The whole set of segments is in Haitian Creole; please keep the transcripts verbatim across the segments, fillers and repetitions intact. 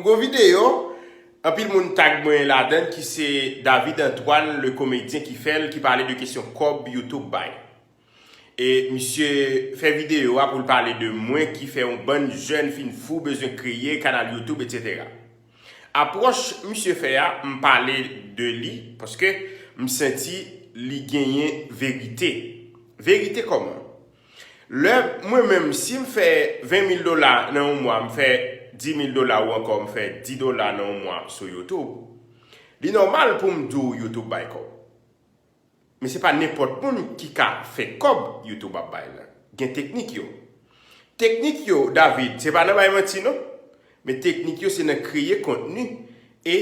Gon videyo, anpil moun tag mwen ladan l ki se David Antoine, le komedyen ki fè l, ki pale de kesyon kòb YouTube bay. E misye fè videyo a pou l pale de mwen ki fè yon bann jèn fin fou bezwen kreye kanal YouTube, etsetera. Apwòch misye fè a, m pale de li, paske m santi li genyen verite. Verite kòman? Lè mwen menm, si m fè ven mil dola nan yon mwa, m fè di mil dola ou ankò m fè di dola nan yon mwa sou YouTube, li nòmal pou m di w YouTube bay kòb. Men se pa nenpòt moun ki ka fè kòb YouTube ap bay la. Gen teknik yo. Teknik yo, David, se pa nan bay manti non. Men teknik yo se nan kreye kontni e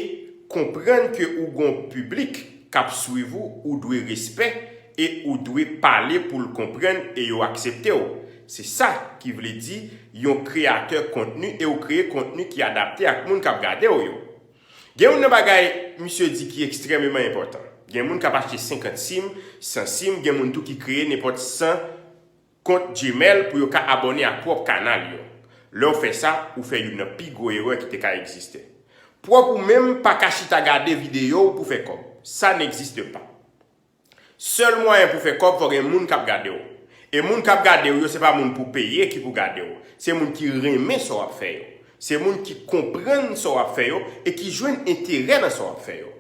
konprann ke ou gon piblik k ap swiv ou, ou dwe respè e ou dwe pale pou l konprann e yo aksepte w. Se sa ki vle di yon kreyatè kontni e ou kreye kontni ki adapte ak moun k ap gade w yo. Gen youn nan bagay misye di ki ekstrèmeman enpòtan. Gen moun k ap achte senkant sim, san sim, gen moun tou ki kreye nenpòt san kont Gmail pou yo ka abòne ak pwòp kanal yo. Lè w fè sa, ou fè youn nan pi gwo erè ki te ka egziste. Pwòp ou menm pa ka chita gade videyo w pou fè kòb. Ça n'existe pas. Sèl mwayen pou fè kòb, fò gen moun k ap gade w. E moun k ap gade w yo, se pa moun pou peye ki pou gade w. Se moun ki renmen sa w ap fè yo. Se moun ki konprann sa w ap fè yo e ki jwenn enterè nan sa w ap fè yo.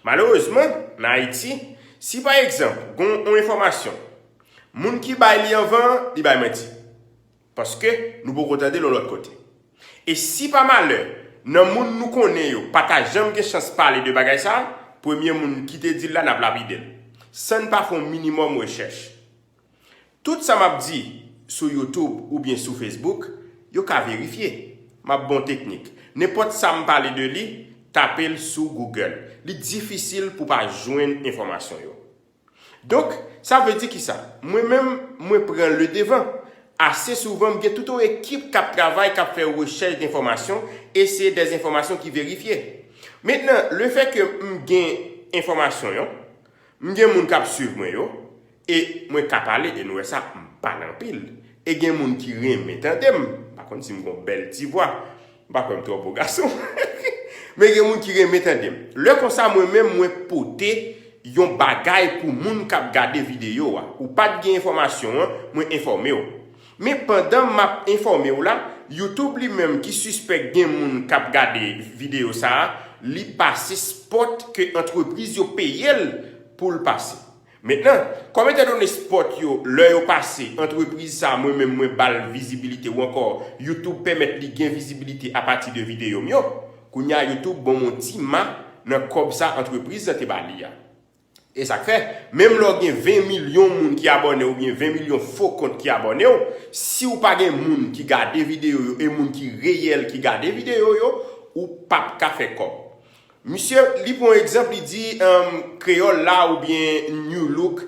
Malerezman, nan Ayiti, si pa egzanp, gon yon enfòmasyon, moun ki bay li anvan an, li bay manti. Paske nou poko tande l yon lòt kote. E si pa malè, nan moun nou konnen yo pa ta janm gen chans pale de bagay sa a, premye moun ki te di l la, n ap lapide l. San n pa fè yon minimòm rechèch. Tout sa m ap di sou YouTube oubyen sou Facebook, yo ka verifye. M ap ba w teknik. Nenpòt sa m pale de li, tape l sou Google. Li difisil pou w pa jwenn enfòmasyon yo. Donk, sa vle di kisa? Mwen menm, mwen pran le devan. Ase souvan, m gen tout yon ekip k ap travay, k ap fè rechèch de enfòmasyon, e se de enfòmasyon ki verifye. Mentnan, lefètke m gen enfòmasyon yo, m gen moun k ap swiv mwen yo, e mwen ka pale, e nou wè sa, m pale anpil. E gen moun ki renmen tande m. M pa konn si m gon bèl ti vwa. M pa kwè m twò bo gason. Men gen moun ki renmen tande m. Lè konsa, mwen menm, mwen pote yon bagay pou moun k ap gade videyo a. Ou pa t gen enfòmasyon an, mwen enfòme w. Men pandan m ap enfòme w la, YouTube li menm ki sispèk gen moun k ap gade videyo sa a, li pase spòt ke antrepriz yo peye l pou l pase. Mentnan, kòm etandone spòt yo, lè yo pase, antrepriz sa a, mwen menm, mwen ba l vizibilite, ou ankò, YouTube pèmèt li gen vizibilite apati de videyo m yo, kounye a, YouTube ban m yon ti ma nan kòb sa antrepriz lan te ba li a. E sa k fè, menm lè w gen ven milyon moun ki abòne w oubyen ven milyon fo kont ki abòne w, si w pa gen moun ki gade videyo yo e moun ki reyèl ki gade videyo yo, ou p ap ka fè kòb. Misye, li pran yon egzanp, li di, um, kreyòl la oubyen New Look,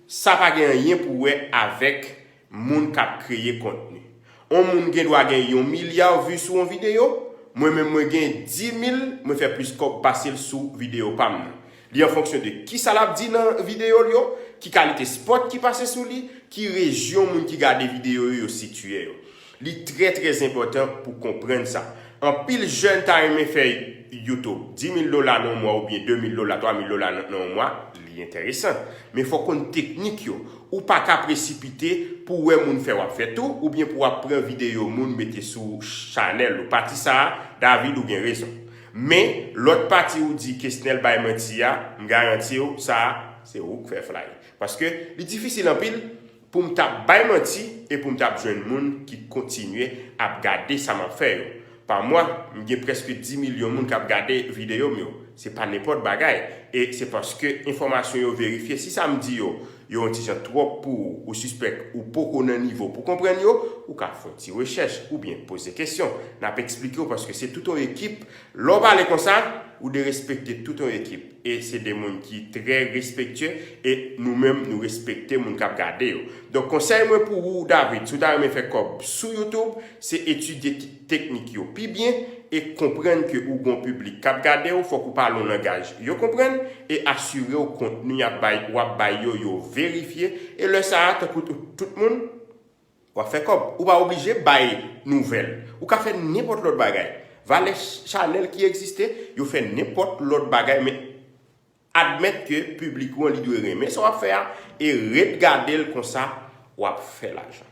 sa pa gen anyen pou wè avèk moun k ap kreye kontni. Yon moun gen dwa gen yon milya vi sou yon videyo, mwen menm mwen gen di mil, mwen fè plis kòb pase l sou videyo pa m nan. Li an fonksyon de kisa l ap di nan videyo l yo, ki kalite spòt ki pase sou li, ki rejyon moun ki gade videyo yo, yo sitiye yo. Li trè, trè enpòtan pou konprann sa. Anpil jèn ta renmen fè YouTube. Di mil dola nan yon mwa oubyen de mil dola, twa mil dola nan, nan yon mwa, li enteresan. Men fò w konn teknik yo. Ou pa ka presipite pou w wè moun fè w ap fè tou, oubyen pou w ap pran videyo moun mete sou chanèl ou. Pati sa a, David, ou gen rezon. Men, lòt pati ou di Kesnel bay manti a, m garanti w, sa a, se ou k fè flay. Paske li difisil anpil pou m t ap bay manti e pou m t ap jwenn moun ki kontinye ap gade sa m ap fè yo. Pa mwa, m gen prèske di milyon moun k ap gade videyo m yo. Se pa nenpòt bagay. E se paske enfòmasyon yo verifye. Si sa m di yo, yo yon ti jan twòp pou ou, ou sispèk ou poko nan nivo pou konprann yo, ou ka fè yon ti rechèch oubyen poze kesyon. N ap eksplike w paske se tout yon ekip. Lè w pale konsa, ou derespekte tout yon ekip. E se de moun ki trè respektye e nou menm nou respekte moun k ap gade yo. Donk, konsèy mwen pou ou, David, si w ta renmen fè kòb sou YouTube, se etidye ki teknik yo pi byen e konprann ke ou gon piblik k ap gade w, fòk ou pale yon langaj yo konprann e asire w kontni y ap bay, w ap bay yo, yo verifye. E lè sa a, tankou tout, tout moun, w ap fè kòb. Ou pa oblije bay nouvèl. Ou ka fè nenpòt lòt bagay. Valè chanèl ki egziste, yo fè nenpòt lòt bagay, men admèt ke piblik ou an li dwe renmen sa w ap fè a e ret gade l, konsa w ap fè lajan.